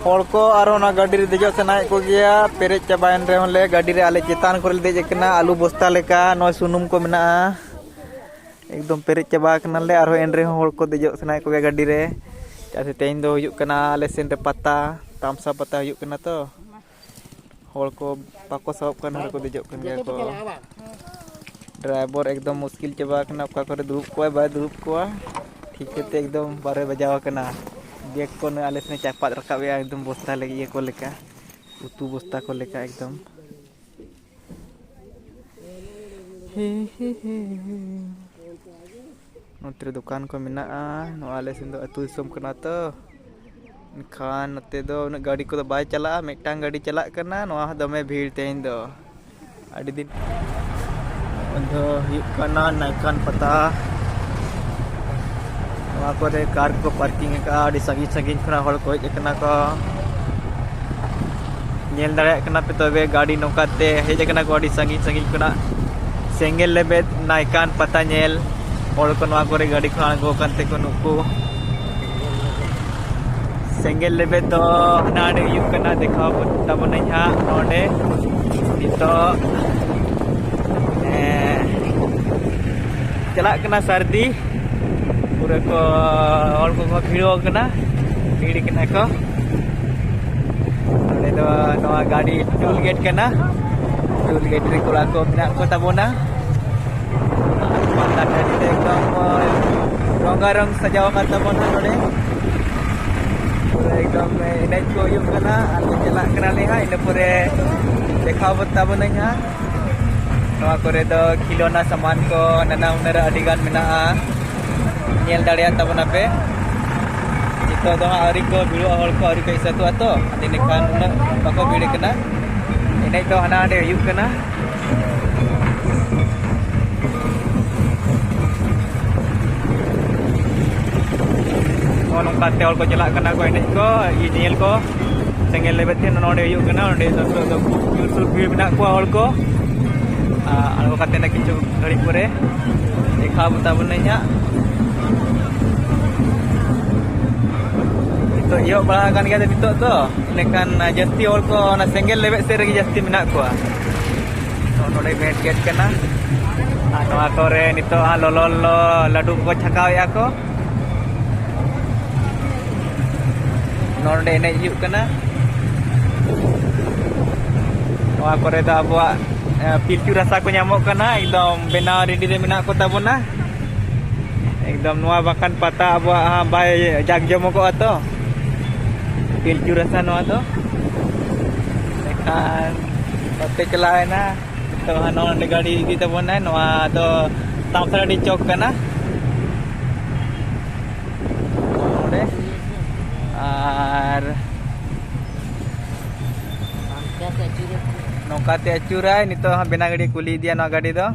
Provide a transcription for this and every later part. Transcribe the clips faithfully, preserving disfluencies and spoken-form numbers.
ᱦᱚᱲ ᱠᱚ ᱟᱨᱦᱚᱸ ᱚᱱᱟ ᱜᱟᱹᱰᱤ ᱨᱮ ᱫᱮᱡᱚᱜ ᱥᱟᱱᱟᱭᱮᱫ ᱠᱚᱜᱮᱭᱟ᱾ ᱯᱮᱨᱮᱡ ᱪᱟᱵᱟᱭᱮᱱ ᱨᱮᱦᱚᱸ ᱞᱮ, ᱜᱟᱹᱰᱤ ᱨᱮ ᱟᱞᱮ ᱪᱮᱛᱟᱱ ᱠᱚᱨᱮ ᱞᱮ ᱫᱮᱡ ᱟᱠᱟᱱᱟ᱾ ᱟᱹᱞᱩ ᱵᱚᱥᱛᱟ ᱞᱮᱠᱟ ᱱᱚᱜᱼᱚᱭ ᱥᱩᱱᱩᱢ ᱠᱚ ᱢᱮᱱᱟᱜᱼᱟ᱾ ᱮᱠᱫᱚᱢ ᱯᱮᱨᱮᱡ ᱪᱟᱵᱟ ᱟᱠᱟᱱᱟᱞᱮ, ᱟᱨᱦᱚᱸ ᱮᱱ ᱨᱮᱦᱚᱸ ᱦᱚᱲ ᱠᱚ ᱫᱮᱡᱚᱜ ᱥᱟᱱᱟᱭᱮᱫ ᱠᱚᱜᱮᱭᱟ ᱜᱟᱹᱰᱤ ᱨᱮ᱾ ᱪᱮᱫᱟᱜ ᱥᱮ ᱛᱮᱦᱮᱧ ᱫᱚ ᱦᱩᱭᱩᱜ ᱠᱟᱱᱟ ᱟᱞᱮ ᱥᱮᱱ ᱨᱮ ᱯᱟᱛᱟ, ᱛᱟᱢᱥᱟ ᱯᱟᱛᱟ ᱦᱩᱭᱩᱜ ᱠᱟᱱᱟ ᱛᱚ᱾ ᱦᱚᱲ ᱠᱚ ᱵᱟᱠᱚ ᱥᱟᱦᱚᱵ ᱠᱟᱱᱟ, ᱦᱚᱲ ᱠᱚ ᱫᱮᱡᱚᱜ ᱠᱟᱱ ᱜᱮᱭᱟ ᱠᱚ᱾ ᱰᱨᱟᱭᱵᱷᱟᱨ ᱮᱠᱫᱚᱢ ᱢᱩᱥᱠᱤᱞ ᱪᱟᱵᱟ ᱟᱠᱟᱱᱟ, ᱚᱠᱟ ᱠᱚᱨᱮ ᱫᱩᱲᱩᱵ ᱠᱚᱣᱟᱭ, ᱵᱟᱭ ᱫᱩᱲᱩᱵ ᱠᱚᱣᱟ᱾ ᱴᱷᱤᱠ ᱠᱟᱛᱮ ᱮᱠᱫᱚᱢ ᱵᱟᱨᱚᱭ ᱵᱟᱡᱟᱣ ᱟᱠᱟᱱᱟ᱾ ᱵᱮᱜᱽ ᱠᱚ ᱱᱩᱭ ᱟᱞᱮ ᱥᱮᱱ ᱪᱟᱯᱟᱫ ᱨᱟᱠᱟᱵ ᱮᱜᱼᱟ, ᱮᱠᱫᱚᱢ ᱵᱚᱥᱛᱟ ᱞᱟᱹᱜᱤᱫ ᱤᱭᱟᱹ ᱠᱚ ᱞᱮᱠᱟ, ᱩᱛᱩ ᱵᱚᱥᱛᱟ ᱠᱚ ᱞᱮᱠᱟ ᱮᱠᱫᱚᱢ᱾ ᱦᱮ, ᱦᱮ, ᱦᱮ, ᱦᱮ᱾ ᱱᱚᱛᱮ ᱨᱮ ᱫᱚᱠᱟᱱ ᱠᱚ ᱢᱮᱱᱟᱜᱼᱟ᱾ ᱱᱚᱣᱟ ᱟᱞᱮ ᱥᱮᱱ ᱫᱚ ᱟᱹᱛᱩ ᱫᱤᱥᱚᱢ ᱠᱟᱱᱟ ᱛᱚ, ᱮᱱᱠᱷᱟᱱ ᱱᱚᱛᱮ ᱫᱚ ᱩᱱᱟᱹᱜ ᱜᱟᱹᱰᱤ ᱠᱚᱫᱚ ᱵᱟᱭ ᱪᱟᱞᱟᱜᱼᱟ᱾ ᱢᱤᱫᱴᱟᱝ ᱜᱟᱹᱰᱤ ᱪᱟᱞᱟᱜ ᱠᱟᱱᱟ, ᱱᱚᱣᱟ ᱦᱚᱸ ᱫᱚᱢᱮ ᱵᱷᱤᱲ ᱛᱮᱦᱮᱧ ᱫᱚ᱾ ᱟᱹᱰᱤ ᱫᱤᱱ ᱫᱚ ᱦᱩᱭᱩᱜ ᱠᱟᱱᱟ ᱱᱟᱭᱠᱟᱱ ᱯᱟᱛᱟ᱾ ᱱᱚᱣᱟ ᱠᱚᱨᱮ ᱠᱟᱨ ᱠᱚ ᱯᱟᱨᱠᱤᱝ ᱟᱠᱟᱫᱼᱟ, ᱟᱹᱰᱤ ᱥᱟᱺᱜᱤᱧ ᱥᱟᱺᱜᱤᱧ ᱠᱷᱚᱱᱟᱜ ᱦᱚᱲ ᱠᱚ ᱦᱮᱡ ᱟᱠᱟᱱᱟ ᱠᱚ᱾ ᱧᱮᱞ ᱫᱟᱲᱮᱭᱟᱜ ᱠᱟᱱᱟ ᱯᱮ ᱛᱚᱵᱮ, ᱜᱟᱹᱰᱤ ᱱᱚᱝᱠᱟ ᱛᱮ ᱦᱮᱡ ᱟᱠᱟᱱᱟ ᱠᱚ ᱟᱹᱰᱤ ᱥᱟᱺᱜᱤᱧ ᱥᱟᱺᱜᱤᱧ ᱠᱷᱚᱱᱟᱜ᱾ ᱥᱮᱸᱜᱮᱞ ᱞᱮᱵᱮᱫ ᱱᱟᱭᱠᱟᱱ ᱯᱟᱛᱟ ᱧᱮᱞ ᱦᱚᱲ ᱠᱚ ᱱᱚᱣᱟ ᱠᱚᱨᱮ ᱜᱟᱹᱰᱤ ᱠᱷᱚᱱ ᱟᱬᱜᱚ ᱟᱠᱟᱱ ᱛᱮᱠᱚ ᱱᱩᱠᱩ᱾ ᱥᱮᱸᱜᱮᱞ ᱞᱮᱵᱮᱫ ᱫᱚ ᱦᱟᱱᱟ ᱟᱹᱰᱤ ᱦᱩᱭᱩᱜ ᱠᱟᱱᱟ, ᱫᱮᱠᱷᱟᱣ ᱛᱟᱵᱚᱱᱟᱹᱧ ᱦᱟᱸᱜ ᱱᱚᱰᱮ᱾ ᱱᱤᱛᱚᱜ, ᱮᱸ, ᱪᱟᱞᱟᱜ ᱠᱟᱱᱟ ᱥᱟᱹᱨᱫᱤ᱾ ᱯᱩᱨᱟᱹ ᱠᱚ ᱦᱚᱲ ᱠᱚᱠᱚ ᱵᱷᱤᱲᱚᱜ ᱠᱟᱱᱟ, ᱵᱷᱤᱲ ᱠᱟᱱᱟ ᱠᱚ᱾ ᱱᱚᱰᱮ ᱫᱚ ᱱᱚᱣᱟ ᱜᱟᱹᱰᱤ ᱴᱳᱞ ᱜᱮᱴ ᱠᱟᱱᱟ᱾ ᱴᱳᱞ ᱜᱮᱴ ᱨᱮ ᱠᱚᱲᱟ ᱠᱚ ᱢᱮᱱᱟᱜ ᱠᱚ ᱛᱟᱵᱚᱱᱟ᱾ ᱯᱟᱛᱟ ᱴᱟᱺᱰᱤ ᱫᱚ ᱮᱠᱫᱚᱢ ᱨᱚᱝᱜᱟᱨᱚᱝ ᱥᱟᱡᱟᱣ ᱟᱠᱟᱱ ᱛᱟᱵᱚᱱᱟ ᱱᱚᱰᱮ᱾ ᱯᱩᱨᱟᱹ ᱮᱠᱫᱚᱢ ᱮᱱᱮᱡ ᱠᱚ ᱦᱩᱭᱩᱜ ᱠᱟᱱᱟ᱾ ᱟᱨ ᱪᱟᱞᱟᱜ ᱠᱟᱱᱟᱞᱮ ᱦᱟᱸᱜ, ᱤᱱᱟᱹ ᱯᱚᱨᱮ ᱫᱮᱠᱷᱟᱣ ᱛᱟᱵᱚᱱᱟᱹᱧ ᱦᱟᱸᱜ᱾ ᱱᱚᱣᱟ ᱠᱚᱨᱮ ᱫᱚ ᱠᱷᱤᱞᱳᱱᱟ ᱥᱟᱢᱟᱱ ᱠᱚ ᱱᱟᱱᱟ ᱦᱩᱱᱟᱹᱨ ᱟᱹᱰᱤ ᱜᱟᱱ ᱢᱮᱱᱟᱜᱼᱟ, ᱧᱮᱞ ᱫᱟᱲᱮᱭᱟᱜ ᱛᱟᱵᱚᱱᱟᱯᱮ᱾ ᱱᱤᱛᱚᱜ ᱫᱚ ᱦᱟᱸᱜ ᱟᱹᱣᱨᱤ ᱠᱚ ᱵᱷᱤᱲᱚᱜᱼᱟ, ᱦᱚᱲ ᱠᱚ ᱟᱹᱣᱨᱤ ᱠᱚ ᱦᱮᱡ ᱥᱟᱹᱛᱚᱜᱼᱟ ᱛᱚ, ᱟᱫᱚ ᱤᱱᱟᱹᱠᱷᱟᱱ ᱩᱱᱟᱹᱜ ᱵᱟᱠᱚ ᱵᱷᱤᱲ ᱠᱟᱱᱟ᱾ ᱮᱱᱮᱡ ᱫᱚ ᱦᱟᱱᱟ ᱦᱟᱸᱰᱮ ᱦᱩᱭᱩᱜ ᱠᱟᱱᱟ᱾ ᱱᱚᱜᱼᱚ ᱱᱚᱝᱠᱟ ᱛᱮ ᱦᱚᱲ ᱠᱚ ᱪᱟᱞᱟᱜ ᱠᱟᱱᱟ ᱠᱚ ᱮᱱᱮᱡ ᱠᱚ, ᱤᱭᱟᱹ ᱧᱮᱧᱮᱞ ᱠᱚ᱾ ᱥᱮᱸᱜᱮᱞ ᱞᱮᱵᱮᱫ ᱴᱷᱮᱱ ᱱᱚᱰᱮ ᱦᱩᱭᱩᱜ ᱠᱟᱱᱟ, ᱚᱸᱰᱮ ᱫᱚ ᱱᱤᱛᱚᱜ ᱫᱚ ᱡᱳᱨᱥᱳᱨ ᱵᱷᱤᱲ ᱢᱮᱱᱟᱜ ᱠᱚᱣᱟ ᱦᱚᱲ ᱠᱚ᱾ ᱟᱨ ᱟᱬᱜᱚ ᱠᱟᱛᱮ ᱱᱟᱜ ᱠᱤᱪᱷᱩ ᱜᱷᱟᱹᱲᱤᱡ ᱯᱚᱨᱮ ᱫᱮᱠᱷᱟᱣ ᱛᱟᱵᱚᱱᱟᱹᱧ ᱦᱟᱸᱜ᱾ ᱛᱚ, ᱮᱦᱚᱵ ᱵᱟᱲᱟ ᱟᱠᱟᱱ ᱜᱮᱭᱟ ᱱᱤᱛᱚᱜ ᱫᱚ, ᱤᱱᱟᱹᱠᱷᱟᱱ ᱡᱟᱹᱥᱛᱤ ᱦᱚᱲ ᱠᱚ ᱚᱱᱟ ᱥᱮᱸᱜᱮᱞ ᱞᱮᱵᱮᱫ ᱥᱮᱫ ᱨᱮᱜᱮ ᱡᱟᱹᱥᱛᱤ ᱢᱮᱱᱟᱜ ᱠᱚᱣᱟ᱾ ᱛᱚ, ᱱᱚᱰᱮ ᱢᱮᱱ ᱜᱮᱴ ᱠᱟᱱᱟ, ᱟᱨ ᱱᱚᱣᱟ ᱠᱚᱨᱮ ᱱᱤᱛᱚᱜ ᱦᱟᱸᱜ ᱞᱚᱞᱚ ᱞᱚᱞᱚ ᱞᱟᱹᱰᱩ ᱠᱚᱠᱚ ᱪᱷᱟᱠᱟᱣᱮᱫᱼᱟ ᱠᱚ᱾ ᱱᱚᱰᱮ ᱮᱱᱮᱡ ᱦᱩᱭᱩᱜ ᱠᱟᱱᱟ᱾ ᱱᱚᱣᱟ ᱠᱚᱨᱮ ᱫᱚ ᱟᱵᱚᱣᱟᱜ, ᱮ, ᱯᱤᱞᱪᱩ ᱨᱟᱥᱟ ᱠᱚ ᱧᱟᱢᱚᱜ ᱠᱟᱱᱟ, ᱮᱠᱫᱚᱢ ᱵᱮᱱᱟᱣ ᱨᱮᱰᱤ ᱨᱮ ᱢᱮᱱᱟᱜ ᱠᱚ ᱛᱟᱵᱚᱱᱟ᱾ ᱮᱠᱫᱚᱢ ᱱᱚᱣᱟ ᱵᱟᱠᱷᱟᱱ ᱯᱟᱛᱟ ᱟᱵᱚᱣᱟᱜ ᱦᱟᱸᱜ ᱵᱟᱭ ᱡᱟᱠ ᱡᱚᱢᱚᱠᱚᱜᱼᱟ ᱛᱚ᱾ ᱯᱤᱞᱪᱩ ᱨᱟᱥᱟ ᱱᱚᱣᱟ ᱫᱚ᱾ ᱮᱱᱠᱷᱟᱱ ᱱᱚᱛᱮ ᱪᱟᱞᱟᱣᱮᱱᱟ᱾ ᱱᱤᱛᱚᱜ ᱦᱟᱸᱜ ᱱᱚᱜᱼᱚ ᱱᱚᱰᱮ ᱜᱟᱹᱰᱤ ᱤᱫᱤ ᱛᱟᱵᱚᱱᱟᱭ᱾ ᱱᱚᱣᱟ ᱫᱚ ᱛᱟᱢᱥᱟᱰᱤ ᱪᱚᱠ ᱠᱟᱱᱟ᱾ ᱱᱚᱰᱮ ᱟᱨ ᱱᱚᱝᱠᱟᱛᱮ ᱟᱹᱪᱩᱨᱟᱭ᱾ ᱱᱤᱛᱚᱜ ᱦᱟᱸᱜ ᱵᱮᱱᱟ ᱜᱟᱹᱰᱤ ᱠᱩᱞᱤ ᱤᱫᱤᱭᱟ ᱱᱚᱣᱟ ᱜᱟᱹᱰᱤ ᱫᱚ᱾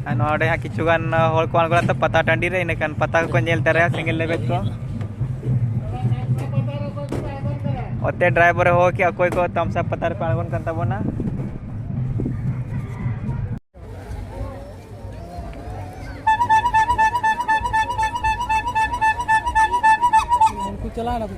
ᱟᱨ ᱱᱚᱰᱮ ᱦᱟᱸᱜ ᱠᱤᱪᱷᱩ ᱜᱟᱱ ᱦᱚᱲ ᱠᱚ ᱟᱬᱜᱚᱱᱟ ᱛᱚ ᱯᱟᱛᱟ ᱴᱟᱺᱰᱤ ᱨᱮ, ᱤᱱᱟᱹᱠᱷᱟᱱ ᱯᱟᱛᱟ ᱠᱚᱠᱚ ᱧᱮᱞ ᱛᱟᱨᱟᱭᱟ ᱥᱮᱸᱜᱮᱞ ᱞᱮᱵᱮᱫ ᱠᱚ᱾ ᱚᱛᱮ ᱰᱨᱟᱭᱵᱷᱟᱨ ᱮ ᱦᱚᱦᱚ ᱠᱮᱜᱼᱟ, ᱚᱠᱚᱭ ᱠᱚ ᱛᱟᱢᱥᱟ ᱯᱟᱛᱟ ᱨᱮᱯᱮ ᱟᱬᱜᱚᱱ ᱠᱟᱱ ᱛᱟᱵᱚᱱᱟ? ᱩᱱᱠᱩ ᱪᱟᱞᱟᱣ ᱱᱟᱠᱚ᱾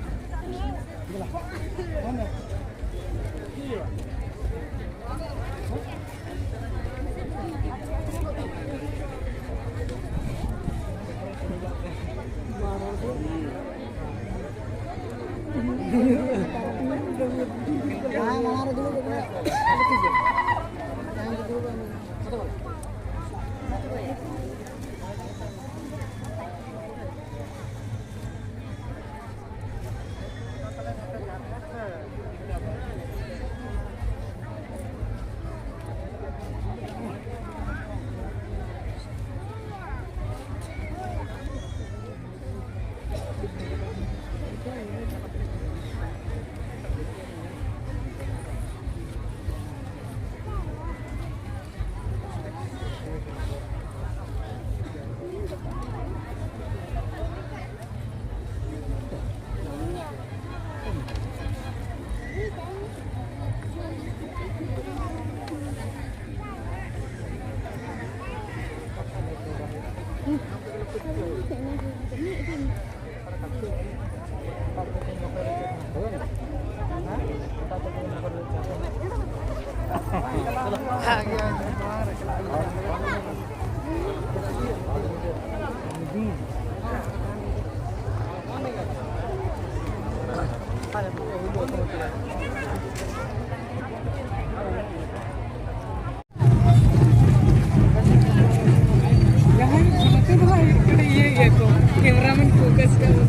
ᱡᱟᱦᱟᱸᱭ ᱱᱚᱛᱮ ᱫᱚ ᱦᱟᱸᱜ ᱠᱟᱹᱴᱤᱡ ᱤᱭᱟᱹ ᱜᱮᱭᱟ ᱠᱚ, cameraman focus ᱠᱟᱜ ᱵᱚᱱᱟ᱾